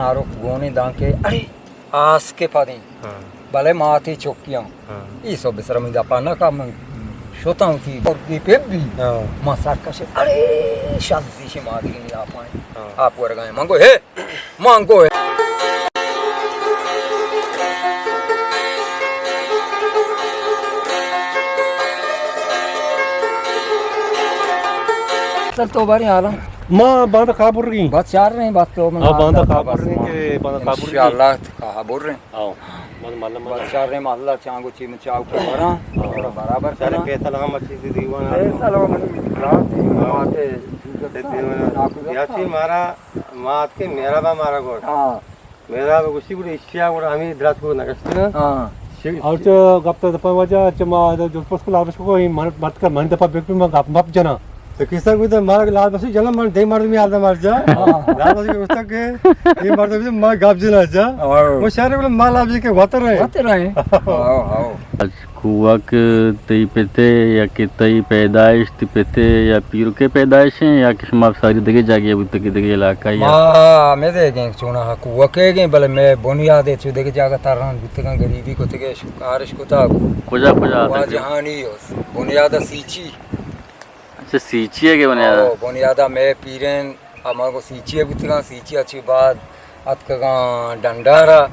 آروک گونیں دانکہ اڑے آسکے پدیں۔ ہاں۔ بلے ماتے چکیاں۔ ہاں۔ ای سو بسر من دپا نہ کا من شتاں تھی مرگی پہ بھی۔ ہاں۔ ما سر کش اڑے شازی شی مادگی آپائیں۔ ہاں۔ آپ ورگائیں۔ من گو ہے۔ من گو ہے۔ سر تو بارے حالا۔ ما باندا کابر گی۔ بس چار رہے ہیں، بس تو من ہاں، باندا کابر رہے ہیں کہ باندا کابر گی۔ انشاءاللہ کابر رہے ہیں۔ آؤ۔ من مالا مالا۔ بس چار رہے ہیں، مالا چانگو چی من چاو کر رہا۔ ہاں۔ برابر چار کرنا۔ پیسہ لگا مچی دی دیوانا۔ پیسہ لگا مچی دی دیوانا۔ ہاں۔ آتے دیوانا۔ یا چی مارا مات کے میرا با مارا گوٹ۔ ہاں۔ میرا گوشتی گڑا ایشیا گڑا ہمیں درات کو نگشتگا۔ ہاں۔ شی-، اور تو گپ تو دپا وجہ چہ ما جو پس کو لابش کو ہی من بات کر من دپا بیک ما گپ مپ جنا۔ تو کسا گوشتا مارا لال بسی جنا من دے مردمی آدم مار جا۔ ہاں۔ لال بسی گوشتا کہ یہ مردمی ما گپ جنا جا۔ ہاں۔ وہ شہر گڑا ما لال بسی کے واتر رہے۔ واتر رہے۔ ہاں، ہاں۔ کوہک تئی پتے یا کہ تئی پیدائش تئی پتے یا پیرکے پیدائش ہیں یا کہ شما ساری دگہ جاگے بوتگے دگہ علاقہ یا؟ ما ہمے دگہ چونا کوہکے گیں، بلے مئے بنیاد چو دگہ جاگہ تران بوتگاں، غریبی کتگے، شکارش کتا۔ کجا کجا تقریباً؟ واجہانی بنیاد سیچی۔ اچھا، سیچی ہے کہ بنیاد؟ او، بنیاد مئے پیرین ہما گو سیچی ء بوتگاں، سیچی ء چی بعد اتکگاں ڈنڈار ء،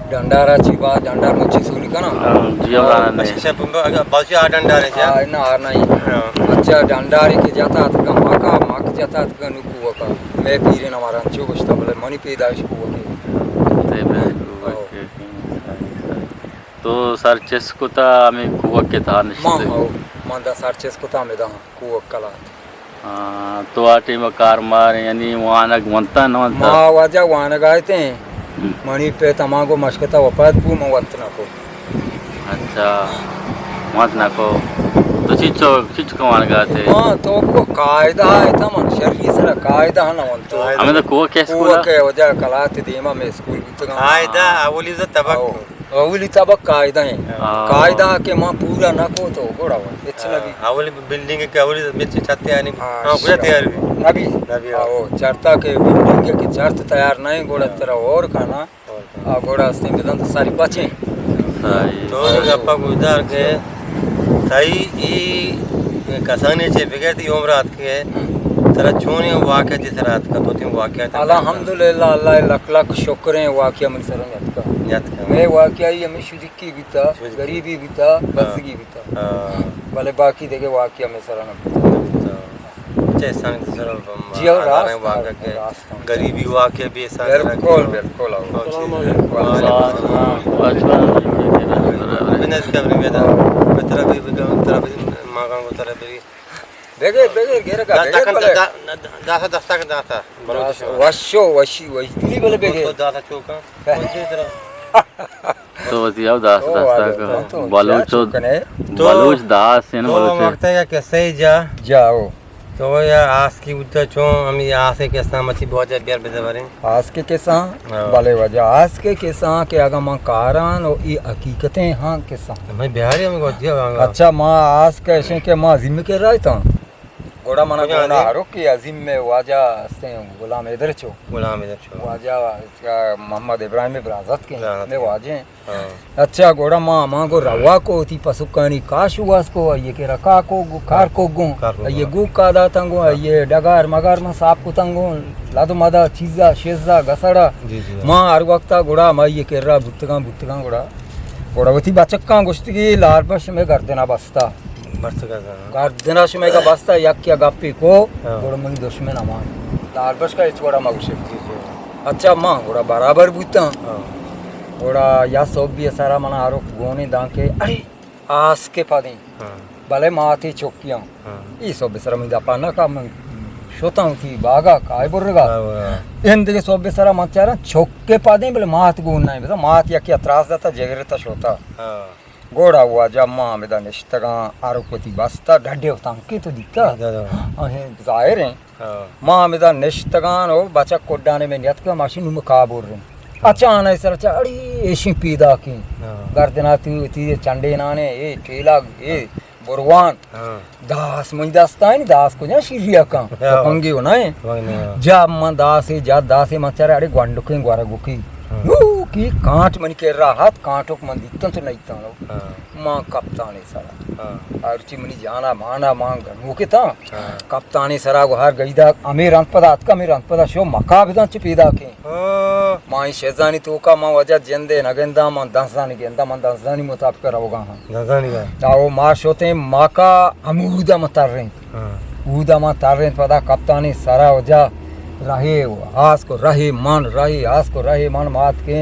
ڈنڈار ء چی بعد ڈنڈار مچی سولی کناں۔ ہاں، جی، ہاں، ہاں، بلوچی آ ڈنڈار ہے کیا؟ ہاں، نہ، آ نہیں۔ ہاں۔ اچھا، ڈنڈار کہ جاتا اتکگاں ماکا، ماک جاتا اتکگاں نو کوکا۔ مئے پیرین ہمارا انچو گوشتا، بلے منی پیدائش کوکے۔ تے بے کوکے۔ تو سر چست کتا ہمیں کوکے تہا نشتے؟ ما، ہاں، من دا سر چست کتا ہمیں دا۔ کوک کلات۔ ہاں، تو آ ٹیم ء کار مار یعنی وانگ ونتا نہ ونتا؟ ما واجہ وانگ آئیتے ہیں۔ ہم۔ منی پہ تمانگو مشکتا وفات بو، من وقت نہ کو۔ اچھا، وانت نہ کو۔ تو چچو، چچو وانگ آتے؟ ہاں، تو کو قاعدہ آئیتا من شری سرا قاعدہ نہ ونتو۔ ہمیں تو کوک اسکول کوک ہے وجہ کلات دیما میں اسکول بوتگا۔ قاعدہ اولی زد تبک۔ اولی تبک قاعدہ ہیں۔ ہاں۔ قاعدہ کہ ما پورا نہ کو تو گڑا ہچ نہ بی۔ ہاں، اولی بلڈنگ کہ اولی مچ چھت یعنی، ہاں، ہاں، گڑا تیار بی۔ نہ بی۔ نہ بی، ہاں۔ او، چرتا کہ بلڈنگ کہ چرت تیار نہ ہیں، گڑا ترا اور کھانا۔ اور کھانا۔ آ، گڑا ہستیں بدن تو ساری پچیں۔ ساری۔ تو گپا گوشدار کہ تئی ای کسانی چے بغیر تی عمر آتکے، ترا چونیں واقعہ تی سر آتکا، تو تی واقعہ تی الحمدللہ، اللہ لک لک شکر ہیں، واقعہ من سر نیتکا۔ نیتکا۔ میں واقعہ ہی ہمیں شدی کی بیتا، شدی کی۔ غریبی بیتا، ہاں۔ بزگی بیتا۔ ہاں۔ بلے باقی دیگه واقعہ میں سر نہ بیتا۔ اچھا، احسان تی سر جی، ہاں، راست، واقعہ کے راست۔ غریبی واقعہ بھی احسان بالکل، بالکل، ہاں۔ السلام علیکم۔ وعلیکم السلام۔ بنت قبر میں دا۔ ترا بھی، ترا بھی، ماں کا ترا بھی۔ بغیر، بغیر، گیرگا، دا، بغیر دا، بلے۔ دا، دا، داسا دستا کا داسا۔ بلوچ داسا، وشو، وشی، وشی۔ بلے بغیر۔ داسا چوکا۔ تو وتی او داس او، داستا آ، کا۔ تو بلوچ کیا تو، چکنے؟ تو بلوچ داس ہیں، تو بلوچ۔ وقت ہے یا کسے جا؟ جاؤ۔ تو یا آس کی بوتا چون، ہم یہ آس کے کسا مچی بہت جا بیار بدے بارے۔ آس کے کسا؟ ہاں۔ بلے وجہ آس کے کسا کہ اگا من کاران او ای حقیقتیں ہاں کسا۔ میں بہاری ہم کو دیا گا۔ اچھا، ما آس کے شیں کہ ما ذمہ کے رائے تا۔ گڑا منا گونا ہروکی عظیم میں واجہ ہستیں غلام حیدر چو۔ غلام حیدر چو۔ واجہ محمد ابراہیم برازت کے برازت میں کے۔ واجہ ہیں۔ ہاں۔ اچھا، گڑا ما، ما گو روا کو تی پسکانی کاش واس کو، یہ کہ رکا کو گو، کار کو گو، کار کو یہ گو۔ گو کا داتن گو، ہاں۔ یہ ڈگار مگار ما صاف کتن گو، لد مدا چیزا، شیزا، گسڑا۔ جی، جی۔ ما ہر وقتا گڑا ما یہ کہ را بوتگان، بوتگان گڑا۔ گڑا وتی بچکاں گوشتگی لال بش میں گردنا بستا۔ بستگ ات۔ گردنا شمئے گا بستا، یکیا گپی کو، ہاں۔ گڑا منی دشمن ہمان۔ لال بش کا ہچ وڑا مگوشے۔ جی، جی۔ اچھا، ما گڑا برابر بوتاں۔ ہاں۔ گڑا یا صبح بھی سارا منا آروک گونے دان کے، اڑے، آس کے پدیں۔ ہاں۔ بلے ماتی چکیاں۔ ہاں۔ ای صبح سر من دپا نہ کا من شتاں تی باگا کائے برگا۔ ہاں، ہاں۔ ان دیگه صبح سر من چارا چک کے پدیں، بلے مات گون نہیں، بس مات یکی اتراز داتا، جگرتا شوتا۔ ہاں۔ گوڑا واجہ ما ہمدا نشتگاں، آروک وتی بستا، ڈڈے و تنکے تو دیتا۔ دا، دا۔ آہیں ظاہر ہیں۔ ہاں۔ ما ہمدا نشتگاں و بچک کڈانے میں نیتکا ماشین نوم کابور رہے۔ اچھا، آنا سر چا، اڑی ایشی پیدا کی۔ ہاں۔ گردنا تی، تی چنڈے نانے، اے ٹیلا، اے بروان۔ ہاں۔ داس منی دستانی، داس کجا شیریا کن۔ ہاں۔ پنگی ہو نہ۔ ہاں۔ جا من داسے، جا داسے من چارے اڑے گونڈکیں گورگوکی۔ ہاں۔ نو کی کانٹ منی کرا ہات، کانٹوک من دیتن تو نیتن۔ ہاں۔ ما کپتانی سرا۔ ہاں۔ ہرچی منی جانا مانا ما گنوکے تا۔ ہاں۔ کپتانی سرا گو ہر گیدا ہمے رند پدا اتکا، ہمے رند پدا شو مکا بدن چی پیدا کیں۔ ہاں۔ ما این شزانی توکا ما وجہ جندے نگندا، من دنزانی گندا، من دنزانی مطابق روگا ہاں۔ دنزانی گا۔ او ما شوتیں مکا ہمودا ما تریں۔ ہاں۔ اودا ما تریں پدا کپتانی سرا وجہ رہے آسک رہے من، رہے آسک رہے من مات کے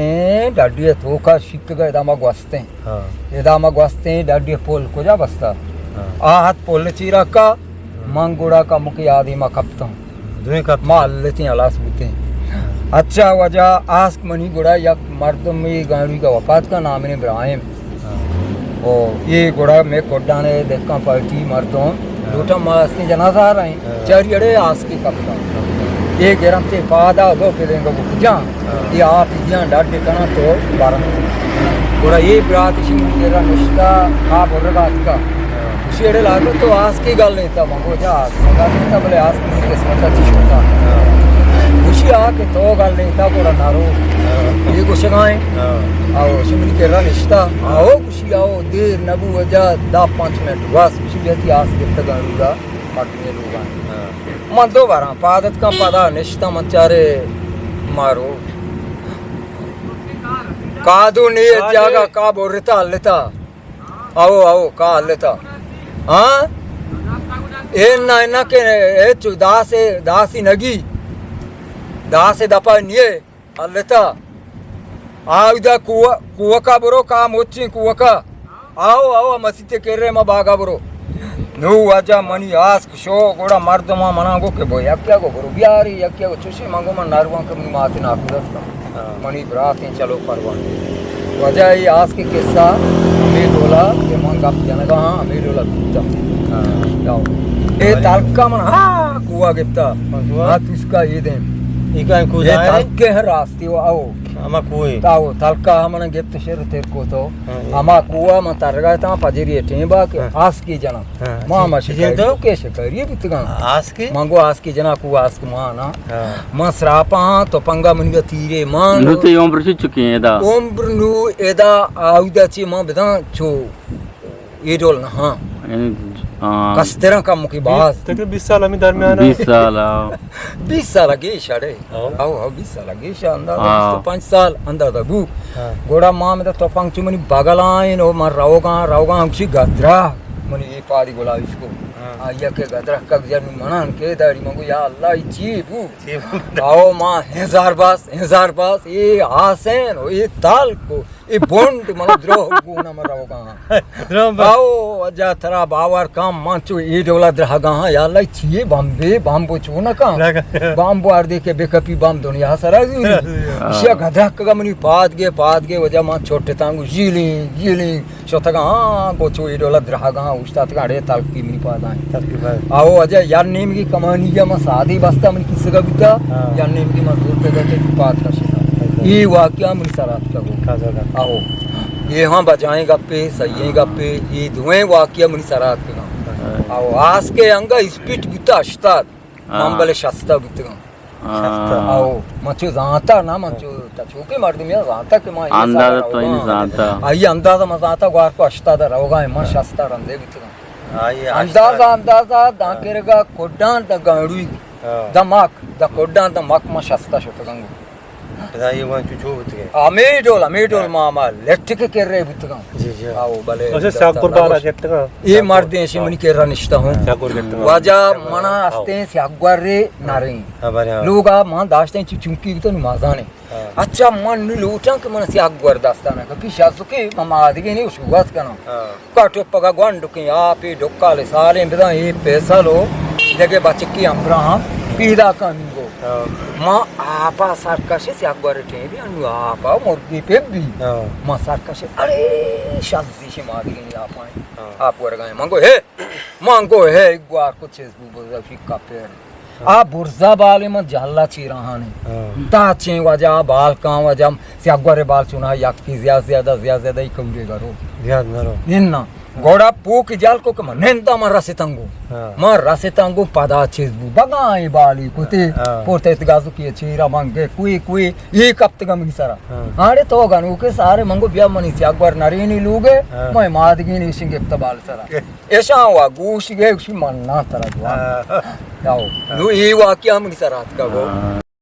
ڈڈی توکا شکگا ادا ما گوستیں۔ ہاں۔ ادا ما گوستیں ڈڈی پل کجا بستا؟ ہاں۔ آہت پل چیرا کا، ہاں۔ من گڑا کا مکی آدی ما کپتاں۔ دوئیں کپت۔ ما ہلتیں ہلاس بوتیں۔ اچھا وجہ آسک منی گڑا یک مردم می گانوی کا وفات کا نام ابراہیم۔ ہاں۔ او اے گڑا میں کڈانے دکاں پارٹی مردم۔ ہاں۔ لوٹا ما استیں جنازہ رہے۔ ہاں۔ چاری اڑے آسکی کپتا۔ اے گرنتے پادا دو پلیں گو کجا۔ ہاں۔ اے آپ دیاں ڈاڈ کناں تو بارن۔ گڑا اے برات شی من کرا نشتا، آپ ورگا اتکا۔ ہاں۔ شیڑے لاگو تو آسکی گل نہیں تا، مگو جا آسکی گل نہیں تا، بلے آسکی قسمت اچھی شوتا۔ ہاں۔ خوشی آ کہ تو گل نہیں تا، گڑا نارو۔ ہاں۔ اے گوشگائیں۔ ہاں۔ آو، شی من کرا نشتا۔ ہاں۔ آو، خوشی آو، دیر نبو وجہ، دہ پنچ منٹ۔ واس خوشی بیتی آس گپتگا روگا۔ مردمے لوگاں۔ ہاں۔ من دو باراں پاد اتکاں، پدا نشتاں، من چارے مارو۔ کادو نی جاگہ کا بورتا ہلتا۔ او، او، کا ہلتا۔ ہاں؟ اے نہ، اے نہ کہ اے چو داسے، داسی نگی۔ داسے دپا نیے۔ ہلتا۔ آودا کوہ، کوہکا برو، کا موچیں کوہکا۔ آو، آو، مسیت کرے ما باگا برو۔ نو واجہ منی آسک شو، گڑا مردماں منا گو کہ بو، یکیا گو برو بیاری، یکیا گو چوشے، من گو من ناروان کہ منی ماتے ناکودت کن۔ ہاں۔ منی براتیں چلو پرواہ۔ واجہ ای آسک قصہ، ہمیں ڈولا کہ من گپ جنگا ہاں، ہمیں ڈولا بیتا۔ ہاں۔ جاؤ۔ اے بلے۔ تلکا من، ہاں، کوہ گپتا۔ ہاں، کوہ۔ ہاں، تو اس کا یہ دیں۔ ای کا کوہ اے جائے؟ تلکے ہیں راستی و آو۔ ہما کوہ۔ تاو تلکا ہمنا گپت شر تیر کو تو۔ ہاں، اے۔ ہما کوہ من ترگا تا پجری ٹیم با کہ ہاں۔ آسکی جنا۔ ہاں، ما اچھا، ما اچھا، شکاری تو؟ کے شکاری بتگا۔ آسکی؟ من گو آسکی جنا کو آسک مانا۔ ہاں۔ من سراپا تو پنگا منی تیرے مان۔ نو تے عمر چی چکی ہے دا؟ عمر نو ادا آودا چی من بدان چو۔ اے ڈول نہ، ہاں۔ یعنی، ہاں۔ کستراں کم کی باز۔ تقریباً بیس سال ہمیں درمیان ہے۔ بیس سال، ہاں۔ بیس سال گیش اڑے۔ ہاں۔ او، او، بیس سال گیش اندازہ ہاں۔ بیست و پنچ سال اندازہ بو۔ ہاں۔ گوڑا ما میں تو پنگ چو منی بغلائیں، او من روگاں، روگاں ہمشی گدرا۔ منی اے پادی گلابیش کو۔ ہاں۔ آیا کہ گدرا کب جن منان کے داری، من گو یا اللہ، ای چی بو؟ چی بو؟ او ما ہزار باس، ہزار باس، اے آسین، او اے تال کو۔ اے بونڈ منا دروہ گونا من روگا ہاں۔ دروہ بس۔ آو، اجا ترا باور کم، من چو اے ڈولا درہگا ہاں، یا اللہ، چیے بمبے، بمبو چو نہ کن۔ نہ کن۔ بمبو ہر دے کہ بکپی بم دنیا سرا زوری۔ سرا زوری۔ اشیا گدک کا منی پاد گے، پاد گے، وجہ من چھوٹے تانگو، جیلیں، جیلیں، شتگا ہاں، گو چو اے ڈولا درہگا ہاں، اوشتاتگا اڑے تلکی منی پادائیں۔ تلکی پاد۔ آو، اجا یا نیمگی کمانی یا من سادی بستا منی کسگا بیتا، ہاں۔ یا نیمگی من زور پہ گتے پاد کشتا۔ اچھا۔ اے واقعہ منی سرا اتکگو۔ آہو۔ اے ہاں بجائیں گپے، صحیحیں گپے، اے دوئیں واقعہ منی سرا اتکگاں۔ آہو، آسکے انگا اسپیڈ بوتا ہشتاد، ہاں۔ من بلے شست بوتگاں۔ ہاں۔ آہو، من چو زانتا نا، من چو تا چوکے مردم یا زانتا کہ من اے اندازہ سال تو این روگاں۔ زانتا۔ آئی اندازہ من زانتا گوار کو ہشتاد روگا، من ہاں۔ شست رندے بوتگاں۔ آئی اندازہ، ہشتاد۔ اندازہ داں کرگا کڈان دا گانڑوی۔ ہاں۔ دا مک، دا کڈان دا مک من شست شتگاں۔ پدا اے وان چو چو بوتگے؟ ہمے ڈول، ہمے ڈول ہاں۔ ما، ما لٹک کرے بوتگاں۔ جی، جی۔ آو، بلے اچھا، سیاہ گور بارا گپتگاں۔ اے مردیں شی منی کرا نشتہ ہوں۔ سیاہ گور گپتگاں۔ واجہ ہاں۔ منا ہاں۔ استیں سیاہ گور نریں۔ ہاں، بلے ہاں۔ لوگا من داشتیں چو چونکی بوتن مازانے۔ ہاں۔ اچھا، من نو لوٹاں کہ من سیاہ گور داستانا کہ پیش از تو کہ ما آدگے نہیں شروعات کناں۔ ہاں۔ کٹو پگا گونڈ کیں آپے ڈکال سالیں بداں اے پیسلو دگہ بچکی امبراہاں پیدا کنگو۔ ہاں۔ ما آپا سرکش سیاہ گور ٹیں بھی انو آپا مرگی پہ بھی۔ ہاں۔ ما سرکش اڑے شزی شی ما دیگنی آپائیں۔ ہاں۔ آپ ورگائیں۔ من گو ہے، من گو ہے گوار کو چیز بو بزا فکا پیر۔ آ برزا بالے من جہلا چیراہانے۔ ہاں۔ تا چیں واجہ بال کان واجہ سیاہ گورے بال چونا یکی زیاد زیادہ، زیاد زیادہ ای کورے گرو۔ زیاد نرو۔ انا۔ گوڑا پوک جال کو کہ من نندا، من رستنگو۔ ہاں۔ من رستنگو، پدا چیز بو، بگاں ای بالی کتی، ہاں۔ پورت اتگازو کی چیرا من گے کوئی کوئی، ای کپتگا منی سرا۔ ہاں۔ آڑے تو گنو کہ سارے منگو بیا منی سیاگ ور نرینی لوگے، ہاں۔ میں مادگی نیشن گپت بال سرا۔ ایشاں وا گوش گے، گوشی من نا ترا جوان۔ ہاں۔ یاو۔ نو ای واقعہ منی سرا اتکا گو۔ ہاں۔